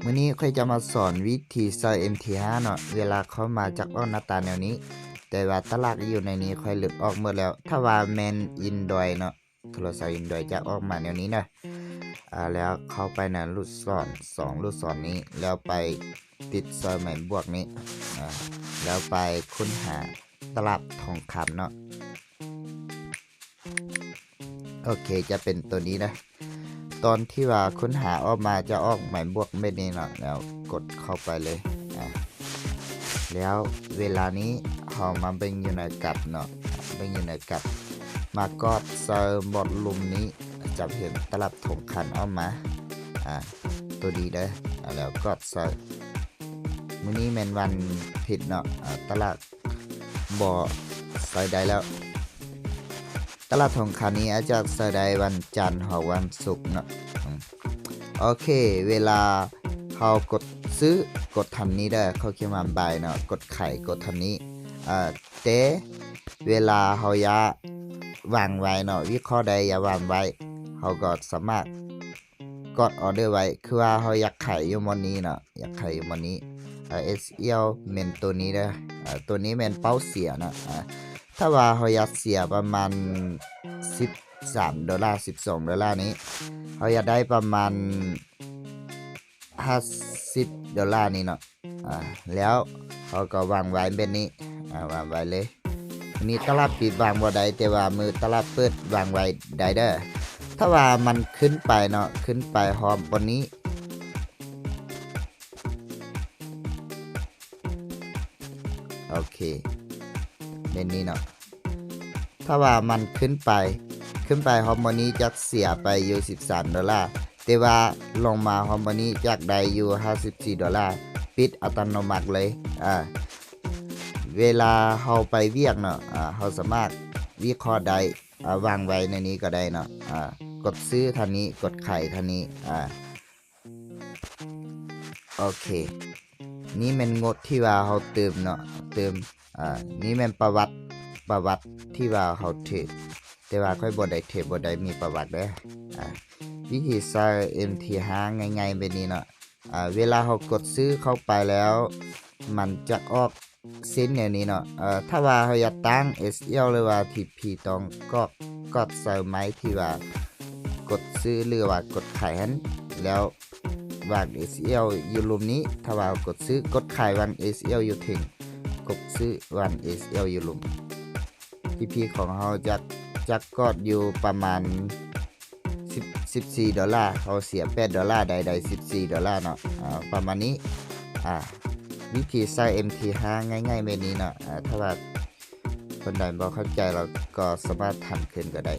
ມື້ນີ້ຂ້ອຍຈະມາສອນວິທີໃຊ້ເອັມທີຫ້າເນາະ ເວລາເຂົ້າມາຈະອອກໜ້າຕາແນວນີ້ ແຕ່ວ່າຕະຫຼາກຢູ່ໃນນີ້ຂ້ອຍລຶບອອກໝົດແລ້ວ. ຖ້າວ່າແມ່ນ Android ເນາະ ໂທລະສັບ Android ຈະອອກມາແນວນີ້ເນາະ. ອາ ແລ້ວເຂົ້າໄປໃນລູກສອນ ສອງລູກສອນນີ້ ແລ້ວໄປຕິດໃສ່ໄມ້ບວກນີ້ ອາ ແລ້ວໄປຄົ້ນຫາຕະຫຼາບທອງຄຳເນາະ. ໂອເຄ ຈະເປັນໂຕນີ້ນະ. ຕອນທີ່ວ່າຄົ້ນຫາອອກມາຈະອອກໄມ້ບວກແບບນີ້ເນາະ ແລ້ວກົດເຂົ້າໄປເລີຍ. ອາ ແລ້ວເວລານີ້ເຮົາມາເບິ່ງຢູ່ໃນກັບເນາະ ເບິ່ງຢູ່ໃນກັບ ມາກອດໃສ່ໝົດລຸ່ມນີ້ ຈະເຫັນຕະຫຼາບທອງຄຳອອກມາ ອາ ໂຕນີ້ເດີ. ອາ ແລ້ວກອດໃສ່ ມື້ນີ້ແມ່ນວັນທິດເນາະ ອາ ຕະຫຼາກ ບໍ່ໃຊ້ໄດ້ແລ້ວ. ຕະຫຼາດທອງຄຳນີ້ອາດຈະໃຊ້ໄດ້ວັນຈັນ ຫາວັນສຸກເນາະ. ອາ ໂອເຄ ເວລາເຮົາກົດຊື້ ກົດທາງນີ້ເດີ ເຂົາຂຽນວ່າ buy ເນາະ ກົດຂາຍ ກົດທາງນີ້. ອາ ແຕ່ເວລາເຮົາຢາກວາງໄວ້ເນາະ ວິເຄາະໄດ້ຢາກວາງໄວ້ ເຮົາກໍສາມາດ ກອດອໍເດີໄວ້ ຄືວ່າເຮົາຢາກຂາຍຢູ່ໝ່ອງນີ້ເນາະ ຢາກຂາຍຢູ່ໝ່ອງນີ້. ເອີ ເອັສແອລ ແມ່ນໂຕນີ້ເດີ ເອີ ໂຕນີ້ແມ່ນເປົ້າເສຍເນາະ. ອາ ຖ້າວ່າເຮົາຢາກເສຍປະມານສິບສາມໂດລາ ສິບສອງໂດລານີ້ ເຮົາຢາກໄດ້ປະມານຫ້າສິບໂດລານີ້ເນາະ. ອາ ແລ້ວເຮົາກໍວາງໄວ້ແບບນີ້ ອາ ວາງໄວ້ເລີຍ. ມື້ນີ້ຕະຫຼາດປິດວາງບໍ່ໄດ້ ແຕ່ວ່າມື້ຕະຫຼາດເປີດວາງໄວ້ໄດ້ເດີ. ຖ້າວ່າມັນຂຶ້ນໄປເນາະ ຂຶ້ນໄປຮອບບ່ອນນີ້ ໂອເຄ ແບບນີ້ເນາະ. ຖ້າວ່າມັນຂຶ້ນໄປ ຂຶ້ນໄປຮອບມື້ນີ້ຈະເສຍໄປຢູ່ສິບສາມໂດລາ ແຕ່ວ່າລົງມາຮອບມື້ນີ້ຈະໄດ້ຢູ່ຫ້າສິບສີ່ໂດລາ ປິດອັດຕະໂນມັດເລີຍ. ອາ ເວລາເຮົາໄປວຽກເນາະ ອາ ເຮົາສາມາດວິເຄາະໄດ້ ອາ ວາງໄວ້ໃນນີ້ກໍໄດ້ເນາະ. ອາ ກົດຊື້ທາງນີ້ ກົດຂາຍທາງນີ້. ອາ ໂອເຄ ນີ້ແມ່ນງົບທີ່ວ່າເຮົາຕື່ມເນາະ ຕື່ມ. ອາ ນີ້ແມ່ນປະຫວັດ ປະຫວັດທີ່ວ່າເຮົາເທຣດ ແຕ່ວ່າຂ້ອຍບໍ່ໄດ້ເທຣດ ບໍ່ໄດ້ມີປະຫວັດເດີ. ອາ ວິທີໃຊ້ເອັມທີຫ້າງ່າຍໆແບບນີ້ເນາະ. ອາ ເວລາເຮົາກົດຊື້ເຂົ້າໄປແລ້ວ ມັນຈະອອກເສັ້ນແນວນີ້ເນາະ. ເອີ ຖ້າວ່າເຮົາຢາກຕັ້ງ ເອັສແອລ ຫຼືວ່າ ທີ ພີ ຕ້ອງກອດ ກອດໃສ່ໄມ້ທີ່ວ່າກົດຊື້ ຫຼືວ່າກົດຂາຍຫັ້ນ ແລ້ວວາງ ເອັສແອລ ຢູ່ລຸ່ມນີ້. ຖ້າວ່າເຮົາກົດຊື້ ກົດຂາຍ ວາງ ເອັສແອລ ຢູ່ເທິງ ກົດຊື້ ວາງ ເອັສແອລ ຢູ່ລຸ່ມ. ທີ ພີ ຂອງເຮົາຈະ ຈະກອດຢູ່ປະມານສິບ ສິບສີ່ໂດລາ ເຮົາເສຍແປດໂດລາ ໄດ້ ໄດ້ສິບສີ່ໂດລາເນາະ. ອາ ປະມານນີ້. ອາ ວິທີໃຊ້ເອັມທີຫ້າງ່າຍໆແບບນີ້ເນາະ. ອາ ຖ້າວ່າຄົນໃດບໍ່ເຂົ້າໃຈ ລາວກໍສາມາດຖາມຄືນກໍໄດ້.